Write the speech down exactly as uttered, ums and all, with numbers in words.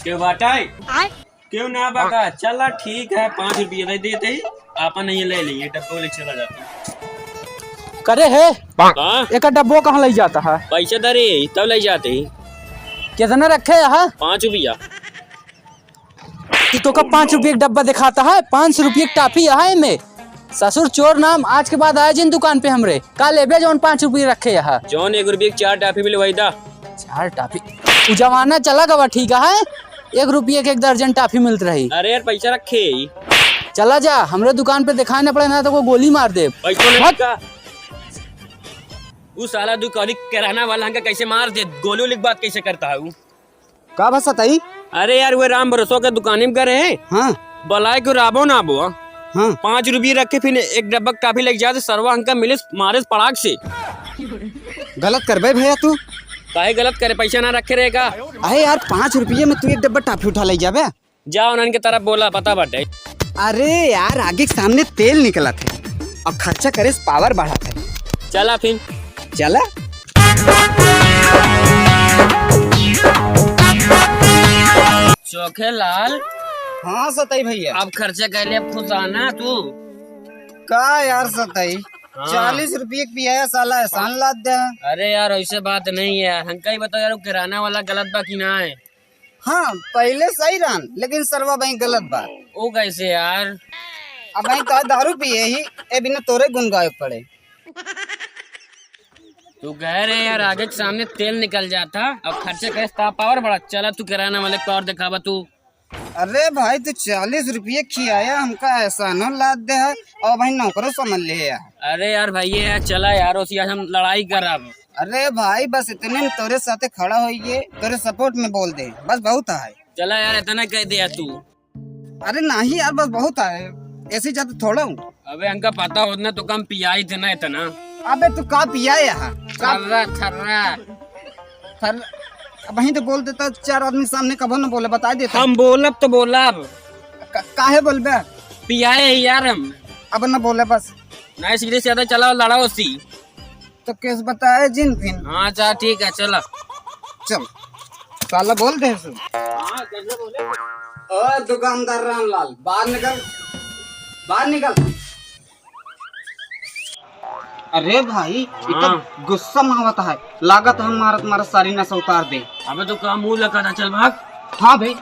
क्यों बाटा है? आय? क्यों ना बाटा? चला ठीक है, पाँच रुपया दे देते ही, आपन ये ले लेंगे, डब्बो ले चला जाता है। करे है? हाँ? एक डब्बो कहाँ ले जाता है? पैसे धरे ही, तब ले जाते ही। कितना रखे है? पाँच रुपया। तू तो का पाँच रुपये का डब्बा दिखाता है, पाँच सौ रुपये की टाफी है में। ससुर चोर नाम, आज के बाद आए जिन दुकान पे हमरे, का लेबे जौन पाँच रुपये रखे यहाँ। जौन एक रुपये की चार टाफी मिले वही दा। चार टाफी? उ जमाना चला गवा, ठीक है, एक रुपये के एक दर्जन टाफी मिलत रही। अरे यार, पैसा रखे ही। चला जा, हमरे दुकान पे दिखाए ना पड़े ना तो को गोली मार दे। पैसा नहीं हट। का? उ साला दुकानी किराना वाला हमका कैसे मार दे, गोली वाली बात कैसे करता है उ? का बा सतई? अरे यार, वे राम भरोसो के दुकानी में करे है। हाँ। बलाए के राबो ना बो। हाँ। पाँच रुपये रखे, फिर एक डब्बा टाफी लेके जाते, सरवा हमका मिले, मारे पड़ाक से। गलत करबे भैया तू। काहे गलत करे, पैसा ना रखे रहेगा। अरे यार, पाँच रुपये में तू एक डब्बा टाफी उठा ले जाबे? जा उन्हन के तरफ बोला, पता बाटे। अरे यार, आगे के सामने तेल निकलत है और खर्चा करे से पावर बढ़त है। चला फिर। चला। चोखे लाल। हाँ सतई भैया। अब खर्चा कर ले, अब खुश आना तू। का यार सतई, हाँ। चालीस रुपये के पियाया साला एहसान लाद दे। अरे यार, ऐसे बात नहीं है यार, हमका ही बताओ यार, वो किराना वाला गलत बा कि ना है? हाँ, पहिले सही रहन, लेकिन सरवा भाई गलत बा। वो कैसे यार? अब भाई तो दारू पिए ही, ए बिना तोरे गुन गावे पड़े। तू कह रहे यार, आगे के सामने तेल निकल जाता और खर्चे करे से पावर बढ़ा। चला तू किराना वाले को और दिखावा तू। अरे भाई, तू चालीस रुपये खियाया, हमका एहसानो लाद दे है और भाई नौकरो समझ ले है। अरे यार भाई, ये यार चला यार, उसी आज हम लड़ाई करब। अरे भाई, बस इतने में तोरे साथे खड़ा होइए, तोरे सपोर्ट में बोल दे, बस बहुत है। चला यार, इतना कह दे यार तू। अरे नहीं यार, बस बहुत है, ऐसे जाते थोड़ा हूँ। अबे, हमका पता होत ना तो कम पियाई थे ना इतना। अबे, तू का पियाए यहाँ? का थर्रा, थर्रा। थर-, अब वहीं तो बोल देता, चार आदमी सामने कबो न बोले, बता देता। हम बोलब तो बोलब। का-, काहे बोलबे? पियाए ही यार हम। अब न बोले बस। नहीं, सीधे साधा चलाओ, लड़ाओ सी। तो केस बताए जिन फिन। हाँ, जा, ठीक है, चला। चल, साला बोल दे सु। हाँ, कैसे बोले? ओ दुकानदार रामलाल, बाहर निकल, बाहर निकल। अरे भाई, इ तो हाँ। गुस्सा में आवत है, लागत हम मारत मारत सारी नशा उतार दे। अबे तो का मुंह लगा था, चल भाग। हाँ भाई।